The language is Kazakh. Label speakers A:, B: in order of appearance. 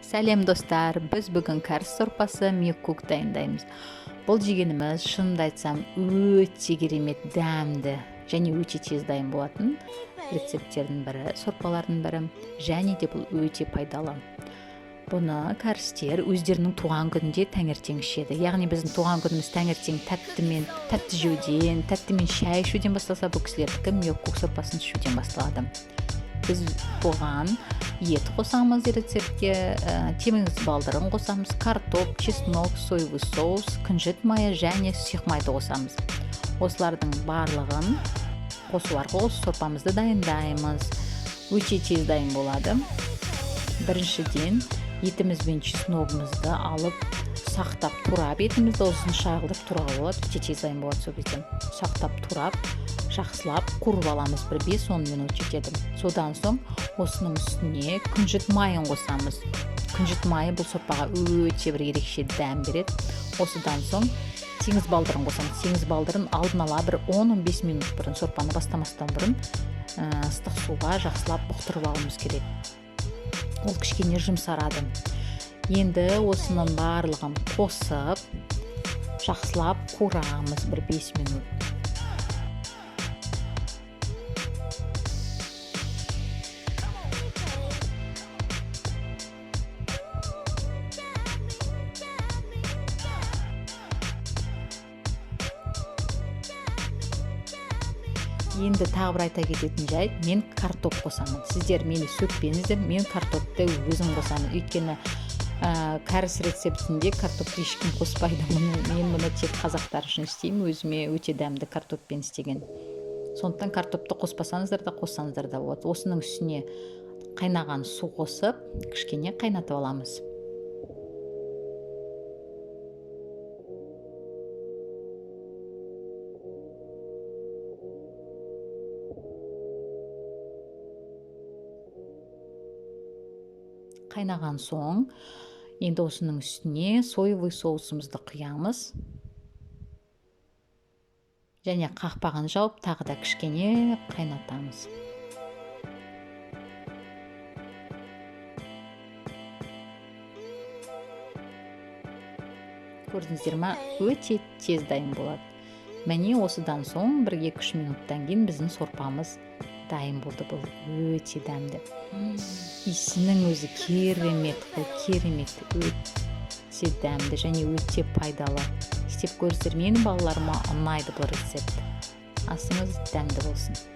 A: Сәлем, достар! Біз бүгін кәріс сорпасы миоккук дайындаймыз. Бұл жегеніміз, шынымды айтсам, өте керемет дәмді және өте тез дайын болатын рецепттердің бірі, сорпалардың бірі, және де бұл өте пайдалы. Бұны кәрістер өздерінің туған күнінде таңертең ішеді. Яғни біздің туған күніміз таңертең тәттімен, тәтті жеуден, тәттімен шай ішуден басталса, бұл кісілердікі миоккук сорпасын ішуден басталады. Біз бұған ет қосамыз рецептке, теңіз балдырын қосамыз, картоп, чеснок, соевый соус, күнжіт майы және сұйық майды қосамыз. Осылардың барлығын қосу арқылы осы сорпамызды дайындаймыз. Өте тез дайын болады. Біріншіден, етіміз бен чесногымызды алып, ұсақтап турап, етімізді ұзынша қылып турауға болады, өте тез дайын болады сол кезде. Ұсақтап турап, жақсылап қуырып аламыз, бір 5-10 минут жетеді. Содан соң осының үстіне күнжіт майын қосамыз. Күнжіт майы бұл сорпаға өте бір ерекше дәм береді. Осыдан соң теңіз балдырын қосамыз. Теңіз балдырын алдын ала бір 10-15 минут бұрын, сорпаны бастамастан бұрын, ыстық суға жақсылап бұқтырып алуымыз керек. Ол кішкене жұмсарады. Енді осының барлығын қосып, жақсылап қуырамыз бір 5 минут. Енді тағы бір айта кететін жайт: мен картоп қосамын. Сіздер мені сөкпеңіздер, мен картопты өзім қосамын. Өйткені кәріс рецептінде картопты ешкім қоспайды. Мұны, мен мұны тек қазақтар үшін істеймін. Өзіме өте дәмді картоппен істеген. Сондықтан картопты қоспасаңыздар да, қоссаңыздар да болады. Осының үстіне қайнаған су қосып, кішкене қайнатып аламыз. Қайнаған соң енді осының үстіне соевый соусымызды құямыз және қақпағын жауып, тағы да кішкене қайнатамыз. Көрдіңіздер ма, өте тез дайын болады. Міне, осыдан соң бір 2-3 минуттан кейін біздің сорпамыз дайын болды. Бұл өте дәмді, иісінің өзі керемет қой, керемет, өте дәмді және өте пайдалы. Істеп көріңіздер, менің балаларыма ұнайды бұл рецепт. Асыңыз дәмді болсын!